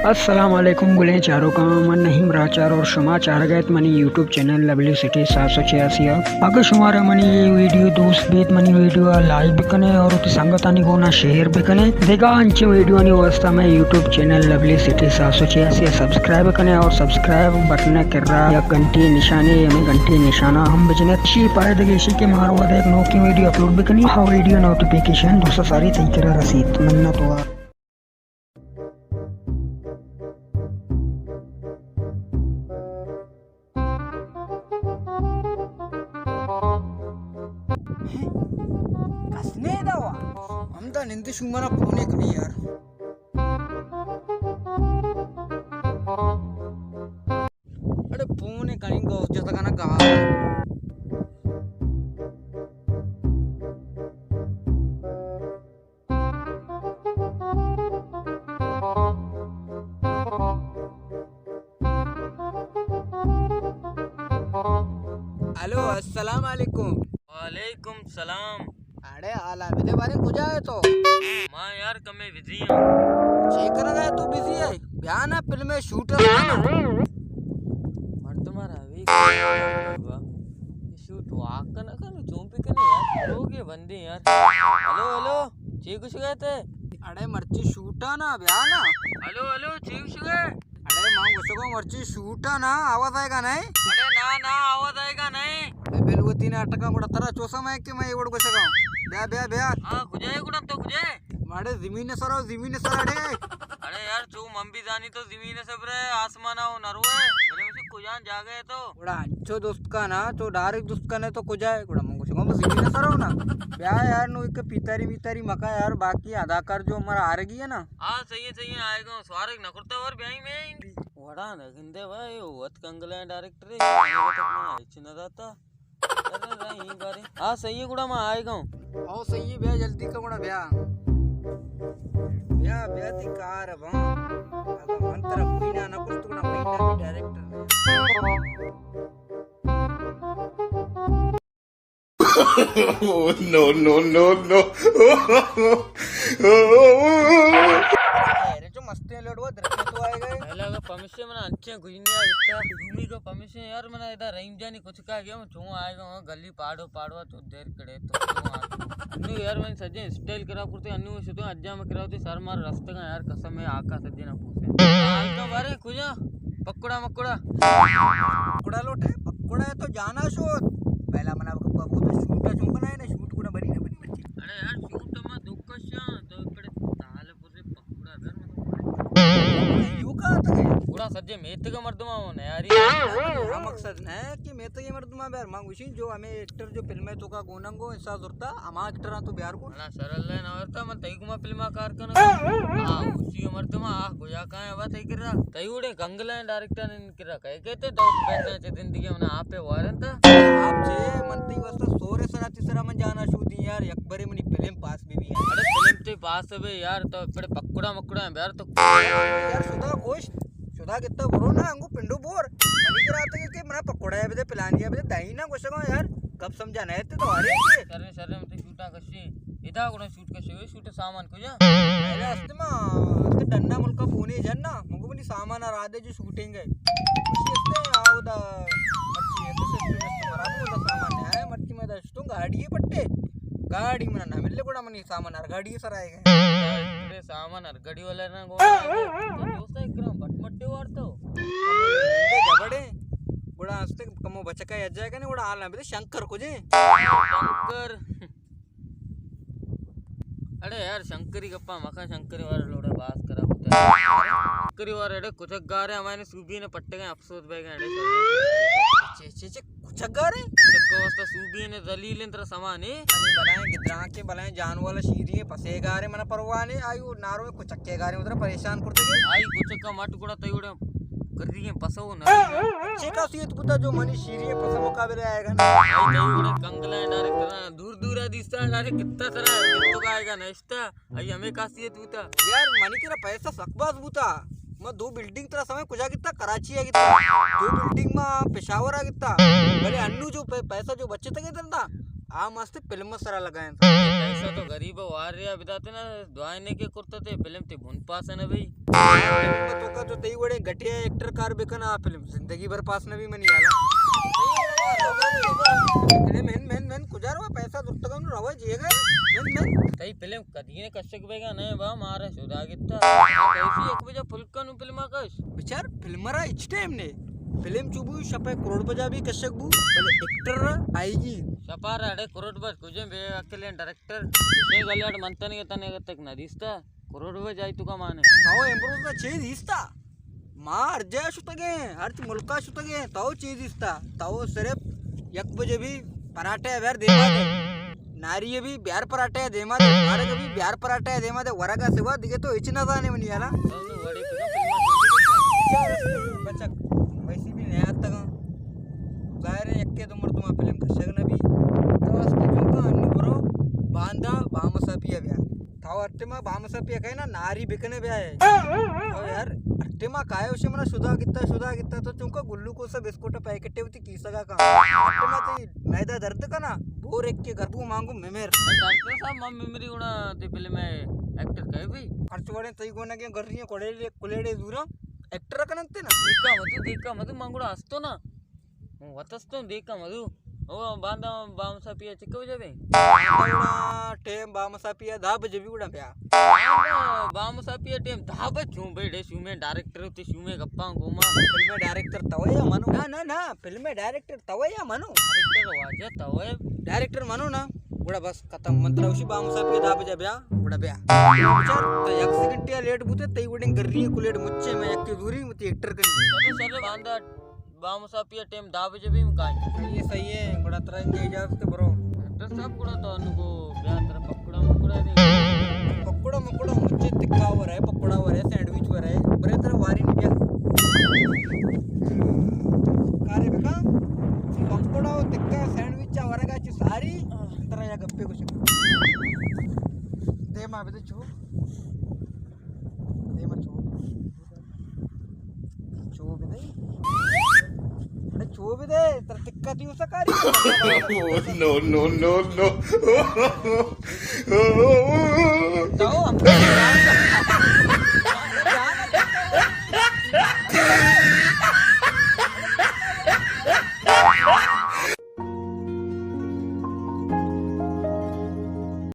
السلام علیکم گلیں چاروکاں، من نعیم راچار اور شما چارگ ءَ ات منی یوٹیوب چینل لولی سٹی سات سو چھیاسی ءَ۔ اگہ شمارا منی اے ویڈیو دوست بیت، منی ویڈیو ءَ لائک بکنے اور وتی سنگتانی گونا شیئر بکنے۔ دگہ انچیں ویڈیوانی واسطہ مئے یوٹیوب چینل لولی سٹی سات سو چھیاسی ءَ سبسکرائب کنے اور سبسکرائب بٹن ءِ کرا یک گھنٹی نشانے، ہمے گھنٹی نشانہ ہم بجنے۔ اشی پائدگ ایشی کہ ما ہر وھد یک نوکیں ویڈیو اپلوڈ بکنی، آ ویڈیو نوٹیفیکیشن درست ساری تئی کرا رسیت۔ منت وار۔ کس نے دا وا۔ ہم دا نندے شومانا پونے کنی یار۔ اڑے پونے کنی گوس جتا کنا گا۔ ہلو، السلام علیکم۔ وعلیکم سلام۔ اڑے حالا بدے بارے، کجا ئے تو؟ ما یار کمے بزی آں۔ چے کنگا ئے تو بزی ئے؟ بیا نا فلمے شوٹ ئے نا۔ مردم را وی شوٹ واک نہ کنو، چون پہ کنی یار، لوگ یہ بندے یار۔ ہلو، ہلو، چی کچھ گئے تھے؟ اڑے مرچی شوٹ ئے نا، بیا نا۔ ہلو، ہلو، چی کچھ گئے؟ اڑے ما گوشگاں مرچی شوٹ ئے نا، آواز آئے گا نہیں؟ اڑے نا، نا، آواز آئے گا نہیں۔ اڑے بلوتی ناٹکا گڑا ترا چوسا میں کہ میں وڑ گوشگاں۔ بیا، بیا، بیا۔ ہاں، کجا ئے گڑا تو کجا ئے؟ ماڑے زمین سرا، زمین سرا اڑے۔ اڑے یار، چو من بھی زانی تو زمین سرا ئے، آسمان او نہ روئے۔ بلے مجھے کجان جاگہ ئے تو؟ گڑا انچو دوست کا نا، تو ڈائریکٹ دوست کا نا تو کجا ئے؟ گڑا من گوشگاں بس زمین سرا ہوں نا۔ بیا یار، نو ایک پیتاری میتاری مکا یار، باقی اداکار جو ہمارا آرگی ہے نا۔ ہاں، صحیح ہے، صحیح ہے، آئے گا۔ سوارگ نہ کرتا اور بیائی میں۔ وڑا نہ گندے بھائی، وت کنگلے ڈائریکٹر ہے، ہچ نہ داتا۔ ارے رہی بارے۔ ہاں، صحیح ہے، گڑا میں آئے گا۔ او صحیح ہے، بیا جلدی کا گڑا بیا۔ بیا، بیا تی کار بھاں۔ اگر من طرف کوئی نہ، نہ کچھ تو گڑا مہینہ بھی ڈائریکٹر نہیں۔ Oh, no, no, no, no. ارے جو مستیں لڑوا درکے تو آئے گئے۔ پہلا کا پمیشے منا انچیں گزنیا گتا۔ دومی کا پمیشے یار منا ادا رحیم جانی کچھ کا گیا، چون آئے گا وہاں گلی پاڑو پاڑوا تو دیر کڑے تو چون آ۔ انو یار من سجے اسٹائل کرا کرتے، انو شتو اجا میں کرا ہوتے سر مار رستگا یار، قسم ہے آقا سجے نہ پوچھے۔ حال تو بارے کجا؟ پکوڑا مکوڑا۔ پکوڑا لوٹے؟ پکوڑا تو جانا شوت۔ پہلا منا بابو تو شوٹ چون بنائے نا، شوٹ گڑا بنی نہ بنی مرچی۔ اڑے یار، شوٹ ما دکشاں تو پڑے تال پوسے پکوڑا در مطلب۔ یو کا تھے؟ گڑا سجے میتگ مردما ہو نیاری۔ ہاں، مقصد نہ کہ میتگ مردما بیار، ما گوشی جو ہمیں ایکٹر جو فلم ہے تو کا گوننگو انسا زرتا، ہما ایکٹراں تو بیار کو۔ انا شر اللہ نہ ورتا، من تئی گما فلما کار کنگا۔ آ، اسی مردما، آ، گویا کائیں ابا تئی کرا۔ تئی وڑے کنگلائیں ڈائریکٹر کرا کئے کہتے تو پیسہ چہ زندگی منا آپے وارنتا۔ آپ چے من تئی واسطہ سورے سرا تی سرا من جانا شودی یار، یک برے منی فلم پاس بی بی۔ اڑے فلم تے پاس بے یار، تو پڑے پکوڑا مکوڑا بیار تو۔ یار شدا گوشت، شدا گتا برو نا انگو پنڈو بور۔ منی کرا تے کہ منا پکوڑا بدے، پلانیا بدے، دائی نا گوشگا یار، گپ سمجھا نہ تے تو ارے۔ شرے شرے متے شوٹا کشی۔ ادا گڑا شوٹ کشے، شوٹ سامان کجا؟ ارے است ما، است ڈنا ملکا پونے جننا، مگو منی سامان آ رادے جو شوٹنگ ہے۔ کچھ است آو دا، مرچی ہے تو سسٹم است مرا بولا سامان ہے، مرچی میں دشتوں گاڑی پٹے۔ گاڑی منا نہ ملے گڑا منی سامان ہر گاڑی سر آئے گئے۔ ارے سامان ہر گاڑی والا نا گوڑا۔ دوست ہے اکرام بٹ مٹے وار تو۔ جبڑے، گڑا است کمو بچکا یجا کنے، گڑا حال نہ بدے شنکر کجے؟ شنکر۔ اڑے یار، شنکری گپا مکن، شنکری وار لوڑے باز کرا ہوتا ہے۔ شنکری وار اڑے کچک گارے، ہمارے سوبی نے پٹے گئے، افسوس بہ گئے اڑے۔ چے، چے، چے، کچک گارے؟ کچک کو واسطہ سوبی نے ذلیل انتر سمانے۔ بلائیں گدران کے، بلائیں جان والا شیری ہے، پسے گارے منا پروانے، آئی وہ نارو کچک کے گارے ادھر پریشان کرتے گئے۔ آئی کچک کا مٹ گڑا تیوڑے کر دیے پسو نہ۔ چے خاصیت بوتا جو منی شیری پسو مقابلے آئے گا نا؟ آئی تیوڑے کنگلا ڈائریکٹر دور دور ءَ دیستا، ارے کتا سرا، کتو کا آئے گا نشتا، آئی ہمیں خاصیت بوتا۔ یار، منی کرا پیسہ سک باز بوتا۔ ما دو بلڈنگ ترا سمے کجا گتا؟ کراچی ءَ گتا۔ دو بلڈنگ ما پشاور ءَ گتا۔ بلے انو جو پے-، پیسہ جو بچتا گتا نا، آ مست فلم سرا لگائیں۔ پیسہ تو غریب وار ریا بداتے نا، دعائیں نے کے کرتا تے، فلم تے بھن پاس ہے نا بھائی۔ فلم تو کا تئی وڑے گٹیا ایکٹر کار بکن، آ فلم زندگی بھر پاس نہ بی منی حالا۔ فلم ہن، من، من کجا روا؟ پیسہ درتگم، روا جیگا۔ من، من۔ تئی فلم کدی نے کشک بیگا نہ با، مارا شدا گتا۔ کیسی یک بجا فلک کنو فلما کش۔ بچار، فلم را ہچ ٹائم نے۔ فلم چو بو شپے کروڑ بجا بھی کشک بو، بلے ایکٹر را آئی گی۔ شپا را اڑے کروڑ بج کجے بے عقلیں ڈائریکٹر۔ کسے گلیاڑ منتن کے تنے تک نہ دیستا۔ کروڑ بج آئی تو کا مانے۔ تو امروز نہ چیز دیستا۔ ما ہر جا شتگیں، ہرچ ملکا شتگیں، تو چی دیستا؟ تو صرف یک بجے بھی پراٹھے بیار دیما دے۔ ناری بھی بیار پراٹھے دیما دے، مارگ بھی بیار پراٹھے دیما دے، ورگا سوا دیگے تو ہچ نہ زانے منی حالا۔ بچک، ویسی بھی نیا تگا۔ ظاہر ہے یکے دو مردما فلم کشگ نہ بی۔ تو استے چونکا انو برو، باندا بامسا پیا بیا۔ تھا ہر ٹیما بامسا پیا کئے نا، ناری بکنے بیا ہے۔ او یار، ہر ٹیما کائے اسے منا شدا گتا، شدا گتا، تو چونکا گلوکوس بسکٹ پیکٹے ہوتی کیسگا کا۔ ہر ٹیما تی میدا درد کنا، بور ایک کے گربو مانگو ممر۔ ڈاکٹر صاحب، من ممری گڑا تی فلم ہے ایکٹر کئے بھی۔ ہر چوڑے تئی گونا کے گریاں کلیڑے، کلیڑے زورا ایکٹر کننتے نا۔ دیکھا مدو، دیکھا مدو، من گڑا ہستو نا۔ وتستوں دیکھا مدو۔ او باندا بامسا پیا چکو جبے؟ باندا ٹیم بامسا پیا دہ بجے بھی گڑا بیا۔ بامسا پیا ٹیم دہ بج چوں بیڑے شومیں ڈائریکٹر تے شومیں گپاں گوما۔ فلم ڈائریکٹر توے یا منو؟ نا، نا، نا، فلم ڈائریکٹر توے یا منو؟ ڈائریکٹر واجہ توے۔ ڈائریکٹر منو نا۔ گڑا بس ختم۔ من ترا اسی بامسا پیا دہ بجے بیا، گڑا بیا۔ تو یک سیکنڈ ٹیا لیٹ بوتے، تئی وڑیں گری کلیٹ مچے میں یک زوری متی ایکٹر کنی۔ سر، سر، باندا بامسا پیا ٹیم دہ بجے بھی مکائیں۔ صحیح ہے، صحیح ہے، گڑا ترا انگے اجازت برو۔ ڈاکٹر صاحب، گڑا تو انو کو بیا ترا پکوڑا مکوڑا دے۔ پکوڑا مکوڑا مچے تکا ورے، پکوڑا ورے، سینڈوچ ورے، برے ترا واری نہیں بیا۔ کارے بکا، پکوڑا و تکا سینڈوچ چا ورگا چی ساری، ترا یا گپے کچھ۔ دیما بدے چو۔ دیما چو۔ چو بدے۔ اڑے چو بدے، تر تکا دیو سکاری۔ نو، نو، نو، نو۔ تو ہم